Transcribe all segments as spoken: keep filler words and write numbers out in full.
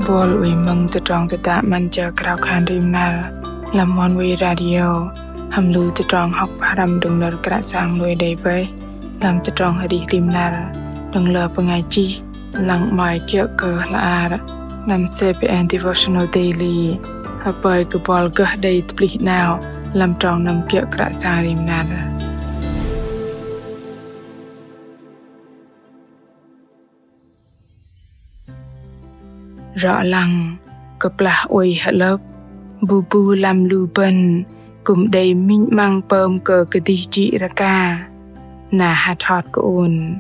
Bol ui mơ̆ng tơdrong tơdă 'Măn Jơ Krao Khan Rim Năr lăm Oneway Radio, hăm lu tơdrong hŏk pơhrăm đơ̆ng nơ̆r Kră Yang lui đei bơih lăm tơdrong arih rim năr đơ̆ng lơ bơngai chih lăng 'mơ̆i kiơ̆ kơ hla bơar lăm C P N Devotional Daily. Hơpơi kơ bol gơh đei tơplih 'nao lăm trong năm kiơ̆ Kră Yang rim năr. Rŏ lăng, kơplah oei hơlơ̆p, bu bu lăm lu bơ̆n kư̆m đei minh 'măng pơm kơ kơdih jĭ rơka. Na hăt hot kơ ôn,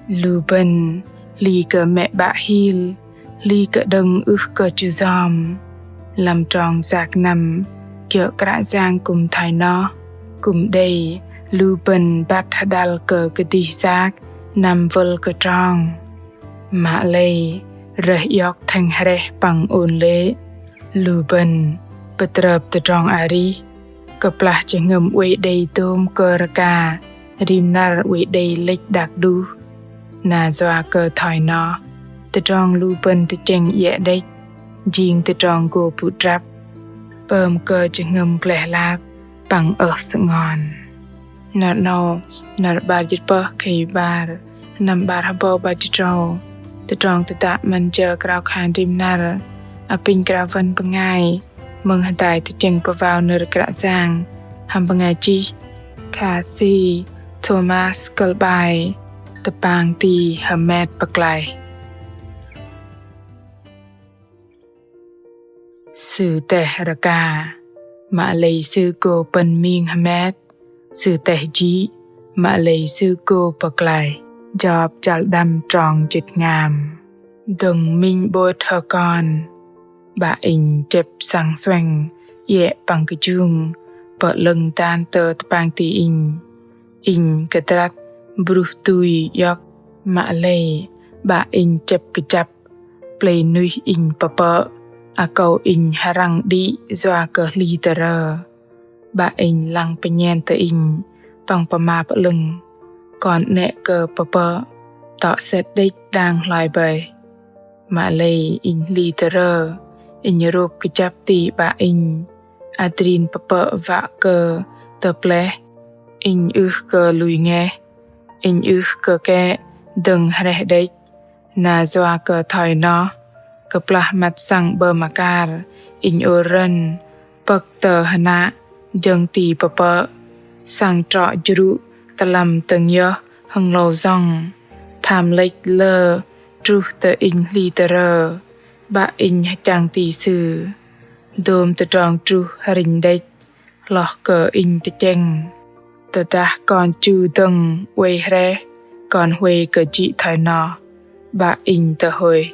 lu bơ̆n hli kơ mĕ 'bă hil, hli kơ đơ̆ng ưh kơ chu yom. Lăm trong yak năm kiơ̆ Kră Yang kư̆m thoi noh, kư̆m đei lu bơ̆n băt hơđăl kơ kơdih yak năm wơl kơ trong. Mă lei rơih iŏk thĕng hrĕh păng ôn lê̆, lu bơ̆n pơtrơp tơdrong arih, kơplah jơhngơ̆m oei đei dôm kơ rơka rim năr oei đei lĕch đak đuh. Na yua kơ thoi noh, tơdrong lu bơ̆n tơchĕng iĕ đĕch, jing tơdrong gô pŭ trăp, pơm kơ jơhngơ̆m gleh lap păng ơh sơngon. Năr 'nâu, năr 'bar jĭt pơh khei 'bar, năm 'bar hơbâu 'bar jĭt tơdrâu. Tơdrong tơdă 'Măn Jơ Krao Khan Rim Năr apinh krao wơ̆n bơngai mơ̆ng hơdai tơchĕng pơwao nơ̆r Kră Yang hăm bơngai chih Kathy Thomas, kơ̆l 'bai Tơpang ti hơmet pơklaih. Sư teh rơka, mă lei sư gô pơ̆n ming hơmet. Sư teh jĭ, mă lei sư gô pơklaih. Jôp chăl đăm trong jĭt hngam. Dơ̆ng minh 'bôt hơkon, 'bă inh chĕp săng sueng iĕ păng kơjung pơ'lơ̆ng dan tơ tơpang ti inh. Inh kơdrăt bruh tui iŏk, mă lei 'bă inh chĕp kơjăp. Plei nuih inh pơpơ̆, akâu inh hơrăng đĭ yua kơ hli tơrơ. 'Bă inh lăng pơnhen tơ inh păng pơma pơ'lơ̆ng. Kon 'nĕ kơ pơpơ̆, tŏ sĕt đĕch đang hloi bơih. Mă lei inh hli tơrơ, inh rôp kơjăp ti 'bă inh. Adrin pơpơ̆ wă kơ tơpleh, inh ưh kơ lui ngeh, inh ưh kơ kĕ dơ̆ng hrĕh đĕch. Na yua kơ thoi noh, kơplah măt săng 'bơm akar inh ôr rơ̆n, pơ̆k tơ hơnă jơ̆ng ti pơpơ̆, săng trŏ jrŭ tơlăm tơ'ngioh hơnglâu yŏng. Pham lĕch lơ truh tơ inh hli tơrơ, 'bă inh hơchăng ti sư. Dôm tơdrong truh hơrinh đĕch, hloh kơ inh tơchĕng. Tơdah kon chu dơ̆ng oei hrĕh, kon huay kơ jĭ thoi noh, 'bă inh tơhôih.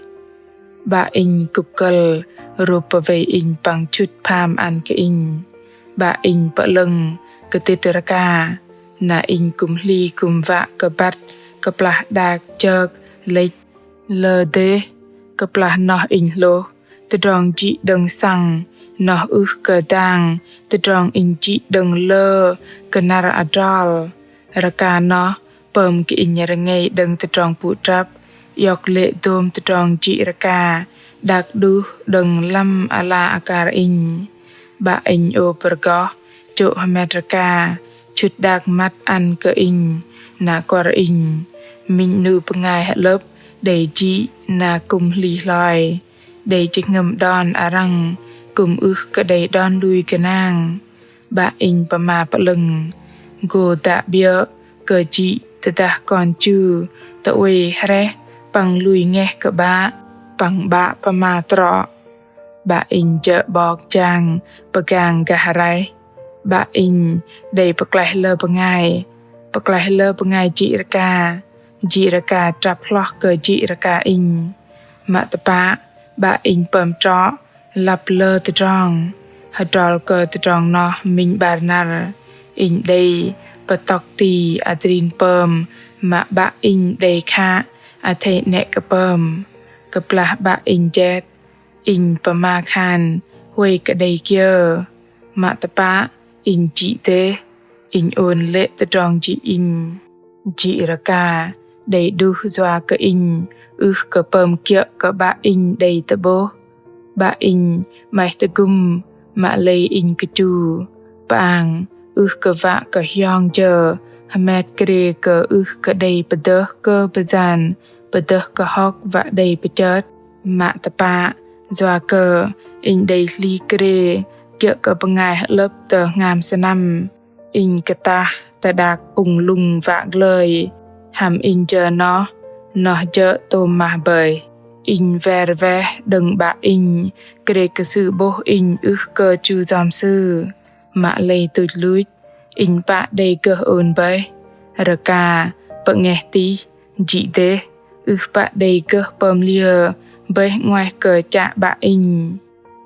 'Bă inh kŭp kơ̆l rôp pơwei inh păng chŭt pham ăn kơ inh. 'Bă inh pơ'lơ̆ng kơtĭt rơka, na inh kư̆m hli kư̆m wă kơ băt kơplah đak jơk lĕch. Lơ dêh, kơplah noh inh hlôh tơdrong jĭ đơ̆ng săng, noh ưh kơ dang tơdrong inh jĭ đơ̆ng lơ kơ năr adrol. Rơka noh pơm kơ inh rơngei đơ̆ng tơdrong pŭ trăp, iŏk lê̆ dôm tơdrong jĭ rơka đak đuh đơ̆ng lăm ala akar inh. 'Bă inh ôp rơgoh chô̆ hơmet rơka, chŭt đak măt ăn kơ inh, na kuăr inh. Minh 'nu bơngai hơlơ̆p đei jĭ na kư̆m hli hloi, đei jơhngơ̆m đon arăng kư̆m ưh kơ đei đon lui gơnang. 'Bă inh pơma pơ'lơ̆ng, gô dă 'biơ̆ kơ jĭ tơdah kon chu tơ oei hrĕh păng lui ngeh kơ 'bă, păng 'bă pơma trŏ. 'Bă inh jơ̆ 'bok jang pơgang gah raih. 'Bă inh đei pơklaih lơ bơngai, pơklaih lơ bơngai jĭ rơka, jĭ rơka trăp hloh kơ jĭ rơka inh. Mă tơpă, 'bă inh pơm trŏ lăp lơ tơdrong. Hơdrol kơ tơdrong noh minh 'bar năr, inh đei pơtŏk ti adrin pơm mă 'bă inh đei khă athei 'nĕ kơ pơm. Kơplah 'bă inh jet, inh pơma khan huay kơ đei kiơ. Mă tơpă, inh jĭ dêh, inh ôn lê̆ tơdrong jĭ inh. Jĭ rơka đei đuh yua kơ inh ưh kơ pơm kiơ̆ kơ 'bă inh đei tơ'bôh. 'Bă inh 'maih tơgŭm, mă lei inh kơchu pơang ưh kơ wă kơ hiong jơ hơmet krê kơ ưh kơ đei pơdơh kơ pơyan, pơdơh kơ hŏk wă đei pơchơt mă tơpă, yua kơ inh đei hli krê kiơ̆ kơ bơngai hơ'lơ̆p tơ hngam sơnăm. Inh kơtah tơdăk pŭng lŭng wă glơi, hăm inh jơ noh, noh jơ̆ tôm mah bơih. Inh wer weh đơ̆ng 'Bă inh, krê kơ Sư 'bôh inh ưh kơ chu yom Sư. Mă lei tuch luch, inh pă đei gơh ôn bơih. Rơka pơ'ngeh tih, jĭ dêh, ưh pă đei gơh pơm liơ bơih 'nguaih kơ chă 'Bă inh.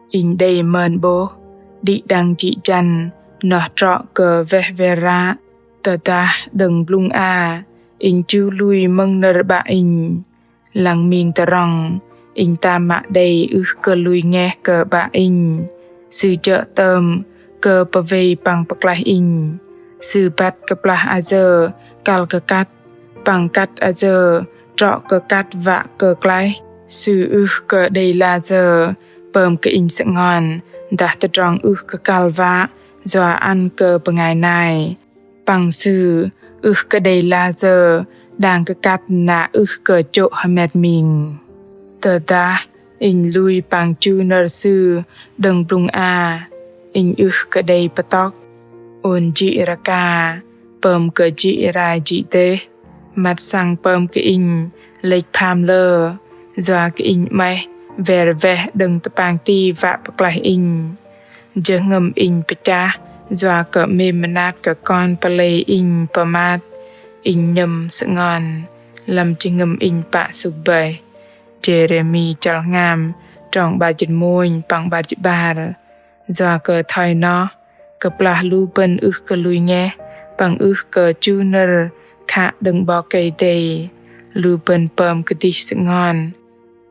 Inh đei mơn 'bôh, đĭ đăng jĭ jăn noh trŏ kơ weh wer ră. Tơdah đơ̆ng blŭng a, inh chu lui mơ̆ng nơ̆r 'Bă inh. Lăng ming tơrŏng, inh tam mă đei ưh kơ lui ngeh kơ 'Bă inh. Sư jơ̆ tơm kơ pơwei păng pơklaih inh. Sư băt kơplah ayơ kăl kơ kăt, păng kăt ayơ trŏ kơ kăt wă kơ klaih. Sư ưh kơ đei layơ pơm kơ inh sơngon dah tơdrong ưh kơ kăl wă yua ăn kơ bơngai nai. Păng Sư ưh kơ đei layơ đang kơ kăt na ưh kơ chô̆ hơmet ming. Tơdah inh lui păng chu nơ̆r Sư đơ̆ng blŭng a, inh ưh kơ đei pơtŏk. Ôn jĭ rơka pơm kơ jĭ rai jĭ dêh, măt săng pơm kơ inh lĕch pham lơ, yua kơ inh 'maih wer weh đơ̆ng tơpang ti wă pơklaih inh. Jơhngơ̆m inh pơchah yua kơ 'mêm mơnat kơ kon pơlei inh pơmat. Inh nhơ̆m sơngon, lăm jơhngơ̆m inh pă sŭk bơih. Jêrêmi chăl hngam, trong 'bar jĭt mônh păng 'bar jĭt 'bar. Yua kơ thoi noh, kơplah lu bơ̆n ưh kơ lui ngeh păng ưh kơ chu nơ̆r khă đơ̆ng 'Bok Kei-Dei, lu bơ̆n pơm kơdih sơngon.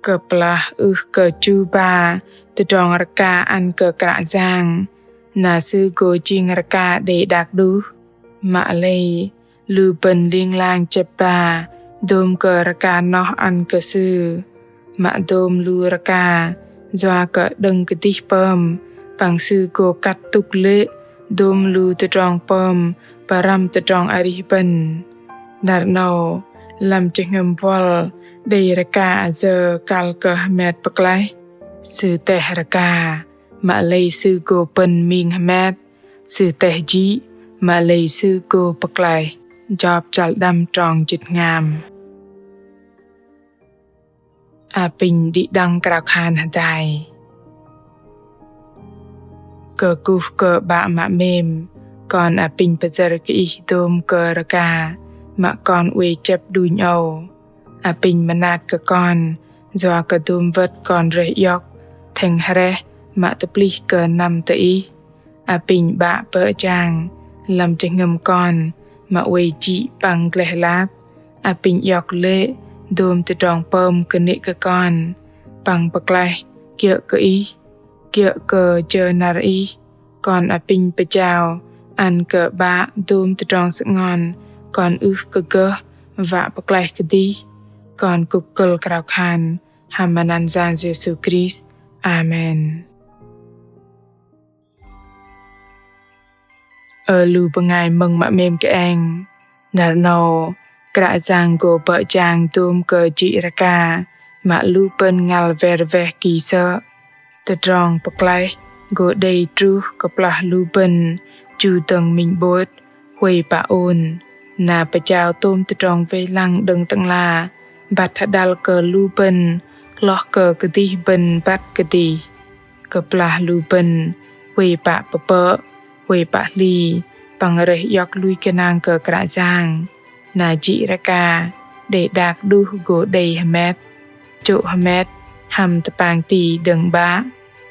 Kơplah ưh kơ chu ba tơdrong rơka ăn kơ Kră Yang, na Sư gô jing rơka đei đak đuh. Mă lei lu bơ̆n ling lang chĕp ba dôm kơ rơka noh ăn kơ Sư. Mă dôm lu rơka yua kơ đơ̆ng kơdih pơm, păng Sư gô kăt tŭk lê̆ dôm lu tơdrong pơm pơrăm tơdrong arih bơ̆n. Năr 'nâu, lăm jơhngơ̆m buăl đei rơka ayơ kăl kơ hơmet pơklaih. Sư teh rơka, mă lei Sư gô pơ̆n ming hơmet. Sư teh jĭ, mă lei Sư gô pơklaih. Jôp chăl đăm trong jĭt hngam. Apinh đĭ đăng krao khan hơdai. Kơkuh kơ 'Bă mă 'mêm, kon apinh pơyơ̆r kơ Ih dôm kơ rơka mă kon oei chĕp đunh âu. Apinh mơnat kơ kon, yua kơ dôm wơ̆t kon rơih iŏk, thĕng hrĕh mă tơplih kơ năm tơ Ih. Apinh 'Bă bơ̆ jang lăm jơhngơ̆m kon mă oei jĭ păng gleh lap. Apinh iŏk lê̆ dôm tơdrong pơm kơnê̆ kơ kon păng pơklaih kiơ̆ kơ Ih, kiơ̆ kơ jơ năr Ih. Kon apinh pơjao ăn kơ 'Bă dôm tơdrong sơngon kon ưh kơ gơh wă pơklaih kơdih. Kon kŭp kơ̆l krao khan hăm anăn Yang Yêsu Krist. Amen. Ơ lu bơngai mơ̆ng mă 'mêm kơeng, năr 'nâu Kră Yang gô bơ̆ jang dôm kơ jĭ rơka mă lu bơ̆n ngăl wer weh ki sơ̆. Tơdrong pơklaih gô đei truh kơplah lu bơ̆n chu dơ̆ng minh 'bôt, huay pă ôn, na pơjao tôm tơdrong wei lăng đơ̆ng Tơ'ngla băt hơđăl kơ lu bơ̆n hloh kơ kơdih bơ̆n băt kơdih. Kơplah lu bơ̆n huay pă pơpơ̆, huay pă hli păng rơih iŏk lui gơnang kơ Kră Yang, na jĭ rơka đei đak đuh gô đei hơmet, chô̆ hơmet hăm tơpang ti đơ̆ng 'Bă.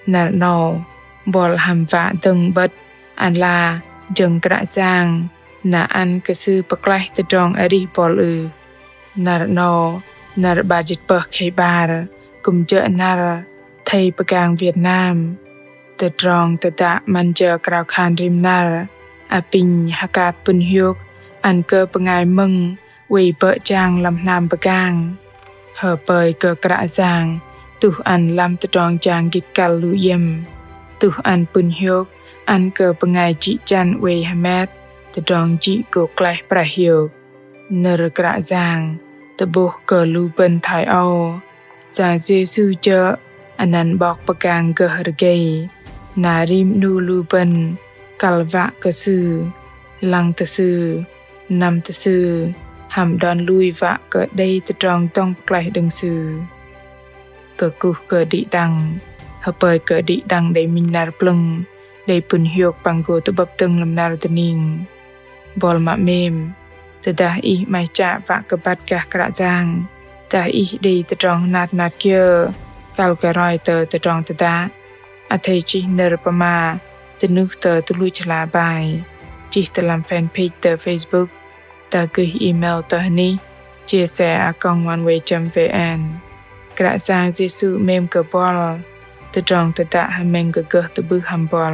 Năr 'nâu, buăl hăm wă dơ̆ng 'bơ̆t ala jơ̆ng Kră Yang, na ăn kơ Sư pơklaih tơdrong arih buăl ưh? Năr 'nâu, năr 'bar jĭt pơh khei 'bar, kư̆m jơ̆ năr athei pơgang Việt Nam. Tơdrong tơdă 'măn jơ krao khan rim năr, apinh hơkat pŭn hiôk ăn kơ bơngai mơ̆ng oei bơ̆ jang lăm hnam pơgang. Hơpơi kơ Kră Yang tuh ăn lăm tơdrong jang gĭt kăl lu iĕm, tuh ăn pŭn hiôk ăn kơ bơngai jĭ jăn oei hơmet tơdrong jĭ gô klaih prah hiôk. Nơ̆r Kră Yang tơ'bôh kơ lu bơ̆n thoi âu. Yang Yêsu jơ̆ anăn 'Bok pơgang gơh rơgei, na rim 'nu lu bơ̆n kăl wă kơ Sư, lăng tơ Sư, năm tơ Sư, hăm đon lui wă kơ đei tơdrong dŏng pơklaih đơ̆ng Sư. Kơkuh kơ đĭ đăng, hơpơi kơ đĭ đăng đei minh năr plơ̆ng, đei pŭn hiôk păng gô tơ'bơ̆p dơ̆ng lăm năr dơning. Buăl mă 'mêm, tơdah ih 'maih chă wă kơ băt gah Kră Yang, dah ih đei tơdrong hnat hnat kiơ, kăl kơ roi tơ tơdrong tơdă, athei chih nơ̆r pơma tơnuh tơ tơluch hla bơar, chih tơ lăm fanpage tơ Facebook, dah gơih email tơ hơnih chia sẻ a còng oneway chấm vn. Kră Yang Yêsu 'mêm kơ buăl, tơdrong tơdă hơmĕng gơh gơh tơ'bưh hăm buăl.